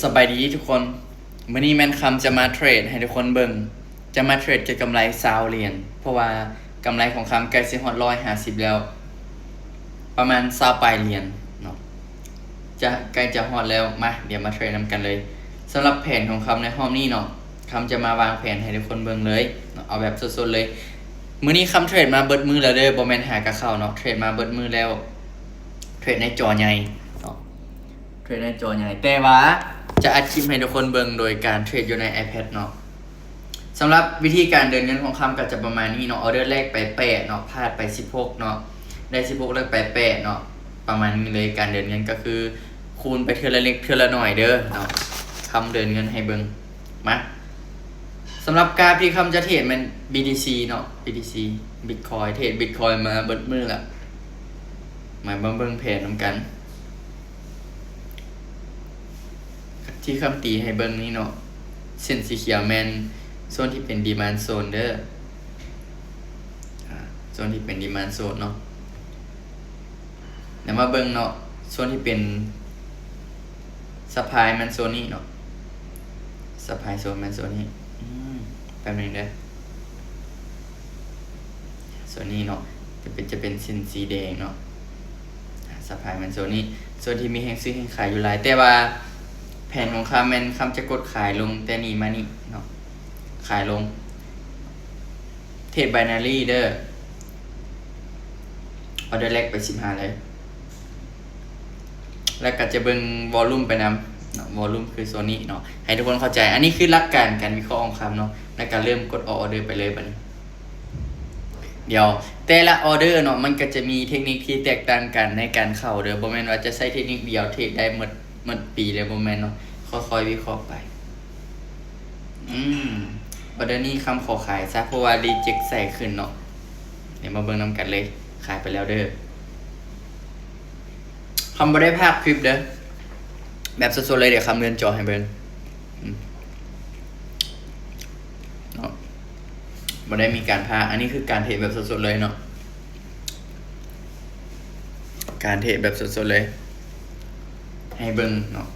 ສະບາຍດີທຸກຄົນ, ມື້ນີ້ແມ່ນຄຳຈະມາເທຣດໃຫ້ທຸກຄົນເບິ່ງ, ຈະມາເທຣດເກັບກຳໄລຊາວຫຼຽນ ເພາະວ່າກຳໄລຂອງຄຳໃກ້ຊິຮອດຮ້ອຍຫ້າສິບແລ້ວ, ປະມານຊາວປາຍຫຼຽນເນາະ, ຈະ ໃກ້ຈະຮອດແລ້ວ. ມາ ດຽວມາເທຣດນຳກັນເລີຍ. ສຳລັບແຜນຂອງຄຳໃນຮອບນີ້ເນາະ, ຄຳຈະມາວາງແຜນໃຫ້ທຸກຄົນເບິ່ງເລີຍເນາະ, ເອົາແບບສົດໆເລີຍ. ມື້ນີ້ຄຳເທຣດມາເບິດມື້ແລ້ວເດີ, ບໍ່ແມ່ນຫາກະເຂົ້າເນາະ, ເທຣດມາເບິດມື້ແລ້ວ, ເທຣດໃນຈໍໃຫຍ່ເນາະ. ເທຣດໃນຈໍໃຫຍ່ ແຕ່ວ່າຈະອັດຄລິບໃຫ້ທຸກຄົນເບິ່ງໂດຍການເທຣດຢູ່ໃນ iPad ເນາະ. ສຳລັບວິທີການເດີນເງິນຂອງຄຳກໍຈະປະມານນີ້ເນາະ, ອອເດີແລກໄປແປດເນາະ, ພາດໄປສິບຫົກເນາະ, ໄດ້ສິບຫົກແລ້ວໄປແປດເນາະ, ປະມານນີ້ເລີຍ. ການເດີນເງິນກໍຄືຄູນໄປເທື່ອລະເລັກເທື່ອລະໜ້ອຍເດີເນາະ, ຄຳເດີນເງິນໃຫ້ເບິ່ງ. ມາ ສຳລັບກາຟທີ່ຄຳຈະເທຣດແມ່ນ BTC ເນາະ, BTC Bitcoin, ເທຣດ Bitcoin ມາເບິດມື້ລະ. ມາເບິ່ງແຜນນຳກັນ. ທີ່ຄຳຕີໃຫ້ເບິ່ງນີ້ເນາະ, ເສັ້ນສີຂຽວແມ່ນໂຊນທີ່ເປັນ demand zone ເດີ, ອາ ໂຊນທີ່ເປັນ demand zone ເນາະ. ແລ້ວມາເບິ່ງເນາະ, ໂຊນທີ່ເປັນ supply ແມ່ນໂຊນນີ້ເນາະ, supply zone ແມ່ນໂຊນນີ້. ອືມ ແປັບໜຶ່ງເດີ, ໂຊນນີ້ເນາະ ຈະເປັນ ຈະເປັນເສັ້ນສີແດງເນາະ, supply ແມ່ນໂຊນນີ້, ໂຊນທີ່ມີແຮງຊື້ແຮງຂາຍຢູ່ຫຼາຍ. ແຕ່ວ່າແຜນຂອງຄຳແມ່ນຄຳຈະກົດຂາຍລົງແຕ່ນີ້ມານີ້ເນາະ, ຂາຍລົງ. ເທຣດ binary ເດີ, ອອເດີແລກໄປສິບຫ້າເລີຍ, ແລ້ວກໍຈະເບິ່ງ volume ໄປນຳເນາະ, volume ຄືໂຊນນີ້ເນາະ, ໃຫ້ທຸກຄົນເຂົ້າໃຈ. ອັນນີ້ຄືຫຼັກການການວິເຄາະຂອງຄຳເນາະ, ແລ້ວກໍເລີ່ມກົດອອກ order ໄປເລີຍບັດນີ້. ດຽວ ແຕ່ລະ order ເນາະ ມັນກໍຈະມີເທັກນິກທີ່ແຕກຕ່າງກັນໃນການເຂົ້າເດີ, ບໍ່ແມ່ນວ່າຈະໃຊ້ເທັກນິກດຽວເທຣດໄດ້ໝົດ ໝົດປີເລີຍ, ບໍ່ແມ່ນເນາະ, ຄ່ອຍໆວິເຄາະໄປ. ອືມ ອອເດີນີ້ຄຳຂໍຂາຍຊະ ເພາະວ່າ reject ໃສ່ຂຶ້ນເນາະ. ດຽວມາເບິ່ງນຳກັນເລີຍ, ຂາຍໄປແລ້ວເດີ. ຄຳບໍ່ໄດ້ພາກຄລິບເດີ, ແບບສົດໆເລີຍ, ດຽວຄຳເລື່ອນຈໍໃຫ້ເບິ່ງເນາະ, ບໍ່ໄດ້ມີການພາກ. ອັນນີ້ຄືການເທຣດແບບສົດໆເລີຍເນາະ. ການເທຣດແບບສົດໆເລີຍ ໃຫ້ເບິ່ງເນາະ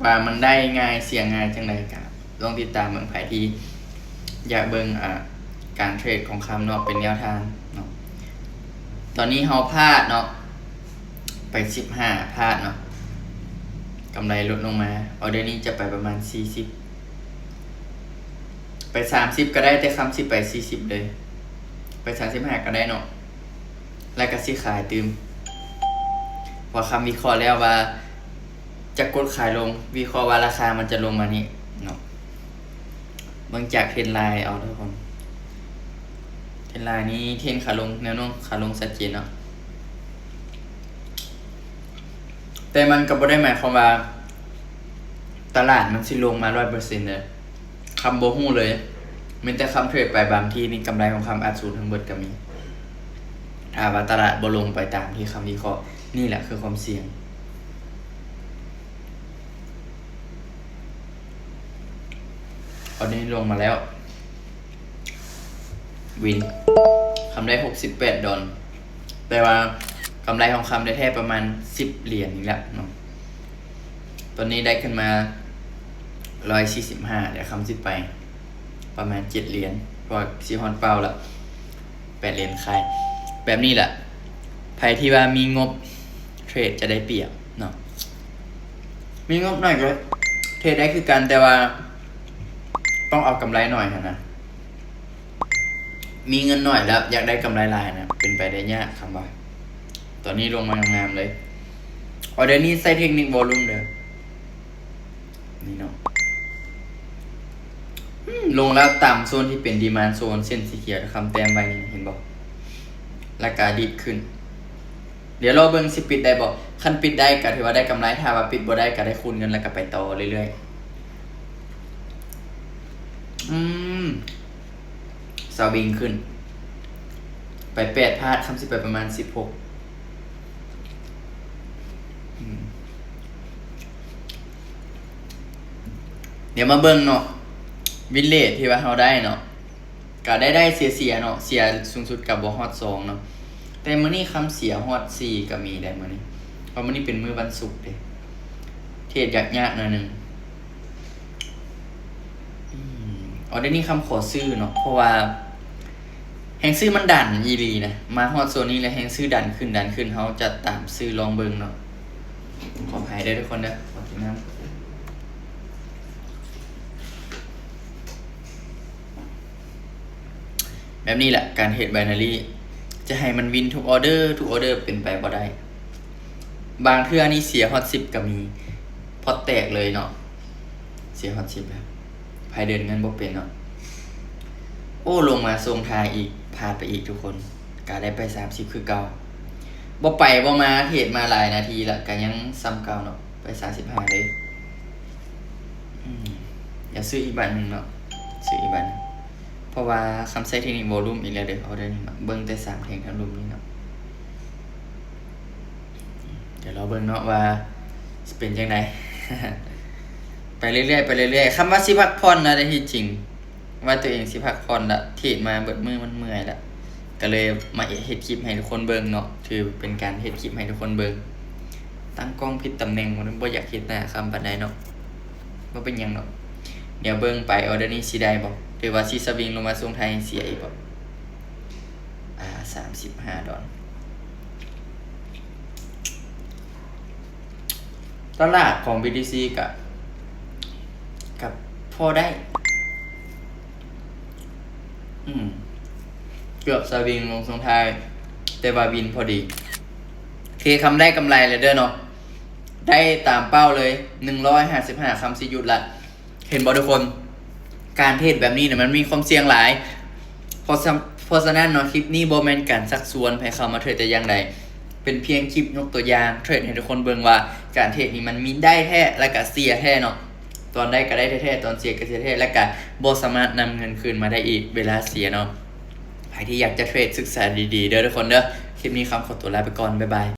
ວ່າມັນໄດ້ງ່າຍເສຍງ່າຍຈັ່ງໃດ. ກະລອງຕິດຕາມເບິ່ງ, ໃຜທີ່ຢາກເບິ່ງ ອາ ການເທຣດຂອງຄຳເນາະ ເປັນແນວທາງເນາະ. ຕອນນີ້ເຮົາພາດເນາະ, ໄປສິບຫ້າ ພາດເນາະ, ກຳໄລຫຼຸດລົງມາ. ອອເດີນີ້ຈະໄປປະມານສີ່ສິບ ໄປສາມສິບກໍໄດ້, ແຕ່ຄຳຊິໄປສີ່ສິບເລີຍ, ໄປສາມສິບຫ້າກໍໄດ້ເນາະ, ແລ້ວກໍຊິຂາຍຕື່ມ. ເພາະຄຳວິເຄາະແລ້ວວ່າຈະກົດຂາຍລົງ, ວິເຄາະວ່າລາຄາມັນຈະລົງມານີ້ເນາະ. ເບິ່ງຈາກເທຣນລາຍເອົາທຸກຄົນ, ເທຣນລາຍນີ້ເທຣນຂາລົງ, ແນວໂນ້ມຂາລົງຊັດເຈນເນາະ. ແຕ່ມັນກໍບໍ່ໄດ້ໝາຍຄວາມວ່າຕະຫຼາດມັນຊິລົງມາຮ້ອຍເປີເຊັນເດີ. ຄຳບໍ່ຮູ້ເລີຍ, ແມ່ນແຕ່ຄຳເທຣດໄປບາງທີນີ້ ກຳໄລຂອງຄຳອາດສູນທັງເບິດກໍມີ ຖ້າວ່າຕະຫຼາດບໍ່ລົງໄປຕາມທີ່ຄຳວິເຄາະ. ນີ້ແຫຼະຄືຄວາມສ່ຽງ. ຕອນນີ້ລົງມາແລ້ວ ວິນ ຄຳໄດ້ຫົກສິບແປດດອນ, ແຕ່ວ່າກຳໄລຂອງຄຳໄດ້ແທ້ປະມານສິບຫຼຽນນີ້ແຫຼະເນາະ. ຕອນນີ້ໄດ້ຂຶ້ນມາຮ້ອຍສີ່ສິບຫ້າ ແລ້ວຄຳຊິໄປປະມານເຈັດຫຼຽນ, ເພາະຊິຮອດເປົ້າລະ ແປດຫຼຽນຂາຍ. ແບບນີ້ແຫຼະ ໃຜທີ່ວ່າມີງົບເທຣດຈະໄດ້ປຽບເນາະ, ມີງົບໜ້ອຍກໍເທຣດໄດ້ຄືກັນ, ແຕ່ວ່າຕ້ອງເອົາກຳໄລໜ້ອຍຫັ້ນນະ. ມີເງິນໜ້ອຍແລ້ວຢາກໄດ້ກຳໄລຫຼາຍນະ ເປັນໄປໄດ້ຍາກ. ຄຳວ່າຕອນນີ້ລົງມາງາມໆເລີຍ. ອໍເດີນີ້ໃຊ້ເທັກນິກວໍລຸ່ມເດີ. ນີ້ເນາະ ອືມ ລົງແລ້ວຕາມໂຊນທີ່ເປັນດີມານໂຊນ ເສັ້ນສີຂຽວທີ່ຄຳແຕ້ມໄວ້ນີ້ ເຫັນບໍ່? ແລ້ວກະດີດຂຶ້ນ. ດຽວລໍເບິ່ງຊິປິດໄດ້ບໍ່? ຄັນປິດໄດ້ກະຖືວ່າໄດ້ກຳໄລ, ຖ້າວ່າປິດບໍ່ໄດ້ກະໄດ້ຄູນເງິນ ແລ້ວກະໄປຕໍ່ເລື້ອຍໆ. ອືມ ສະວິງຂຶ້ນໄປແປດພາດ, ຄຳຊິໄປປະມານສິບຫົກ. ອືມ ດຽວມາເບິ່ງເນາະ ວິນເລດທີ່ວ່າເຮົາໄດ້ເນາະ. ກະໄດ້ໄດ້ເສຍເສຍເນາະ, ເສຍສູງສຸດກະບໍ່ຮອດສອງເນາະ. ແຕ່ມື້ນີ້ຄຳເສຍຮອດສີ່ກະມີໄດ໋ມື້ນີ້, ເພາະມື້ນີ້ເປັນມື້ວັນສຸກເດ້. ເທຣດຍາກໆໜ້ອຍໜຶ່ງ, ອໍເດີນີ້ຄຳຂໍຊື້ເນາະ ເພາະວ່າແຮງຊື້ມັນດັນອີ່ຫຼີນະ ມາຮອດໂຊນນີ້ແລ້ວແຮງຊື້ດັນຂຶ້ນ ດັນຂຶ້ນ ເຮົາຈະຕາມຊື້ລອງເບິ່ງເນາະ. ຂໍອະໄພເດີທຸກຄົນເດີ ຂໍກິນນ້ຳ. ແບບນີ້ແຫຼະ ການເທຣດໄບນາຣີ ຈະໃຫ້ມັນວິນທຸກອໍເດີ ທຸກອໍເດີ ເປັນໄປບໍ່ໄດ້. ບາງເທື່ອນີ້ເສຍຮອດສິບກໍມີ ພອດແຕກເລີຍເນາະ ເສຍຮອດສິບແລ້ວ ໃຜເດີນເງິນບໍ່ເປັນເນາະ. ໂອ້ ລົງມາຊ່ວງທ້າຍອີກ ພາດໄປອີກທຸກຄົນ ກະໄດ້ໄປສາມສິບຄືເກົ່າ. ບໍ່ໄປບໍ່ມາ ເທຣດມາຫຼາຍນາທີລະ ກະຍັງສ່ຳເກົ່າເນາະ ໄປສາມສິບຫ້າເລີຍ. ອືມ ດຽວຊື້ອີກບາດໜຶ່ງເນາະ ຊື້ອີກບາດໜຶ່ງ ເພາະວ່າຄຳໃຊ້ເທັກນິກວອລລຸ່ມອີກແລ້ວເດີ ອໍເດີນີ້ເນາະ ເບິ່ງແຕ່ສາມແທ່ງທາງລຸ່ມນີ້ເນາະ. ດຽວລໍເບິ່ງເນາະວ່າຊິເປັນຈັ່ງໃດ ໄປເລື້ອຍໆ ໄປເລື້ອຍໆ. ຄຳວ່າຊິພັກຜ່ອນນະ ໃນທີ່ຈິງ ວ່າຕົວເອງຊິພັກຜ່ອນລະ ເທຣດມາເບິດມື້ມັນເມື່ອຍລະ ກໍເລີຍມາເຮັດຄລິບໃຫ້ທຸກຄົນເບິ່ງເນາະ ຖືເປັນການເຮັດຄລິບໃຫ້ທຸກຄົນເບິ່ງ. ຕັ້ງກ້ອງຜິດຕຳແໜ່ງ ບໍ່ ບໍ່ຢາກເຮັດໜ້າຄຳປານໃດເນາະ ບໍ່ເປັນຫຍັງດອກ. ດຽວເບິ່ງໄປ ອໍເດີນີ້ຊິໄດ້ບໍ່ ຫຼືວ່າຊິສະວິງລົງມາຊ່ວງທ້າຍໃຫ້ເສຍອີກບໍ່. ອ່າ ສາມສິບຫ້າດອນ. ຕະຫຼາດຂອງບີທີຊີກະ ກະພໍໄດ້ ອືມ ເກືອບສະວິງລົງຊ່ວງທ້າຍ ແຕ່ວ່າວິນພໍດີ. ໂອເຄ ຄຳໄດ້ກຳໄລແລ້ວເດີເນາະ ໄດ້ຕາມເປົ້າເລີຍ ໜຶ່ງຮ້ອຍຫ້າສິບຫ້າຄຳຊິຢຸດລະ. ເຫັນບໍ່ທຸກຄົນ ການເທຣດແບບນີ້ນະ ມັນມີຄວາມສ່ຽງຫຼາຍ. ເພາະສະ ເພາະສະນັ້ນເນາະ ຄລິບນີ້ບໍ່ແມ່ນການຊັກຊວນໃຫ້ເຂົ້າມາເທຣດແຕ່ຢ່າງໃດ ເປັນພຽງຄລິບຍົກຕົວຢ່າງເທຣດໃຫ້ທຸກຄົນເບິ່ງວ່າ ການເທຣດນີ້ມັນມີໄດ້ແທ້ ແລະກະເສຍແທ້ເນາະ. ຕອນໄດ້ກະໄດ້ແທ້ໆ ຕອນເສຍກະເສຍແທ້ ແລະກະບໍ່ສາມາດນຳເງິນຄືນມາໄດ້ອີກເວລາເສຍເນາະ. ໃຜທີ່ຢາກຈະເທຣດ ສຶກສາດີໆເດີທຸກຄົນເດີ. ຄລິບນີ້ຄຳຂໍຕົວລາໄປກ່ອນ ບາຍບາຍ.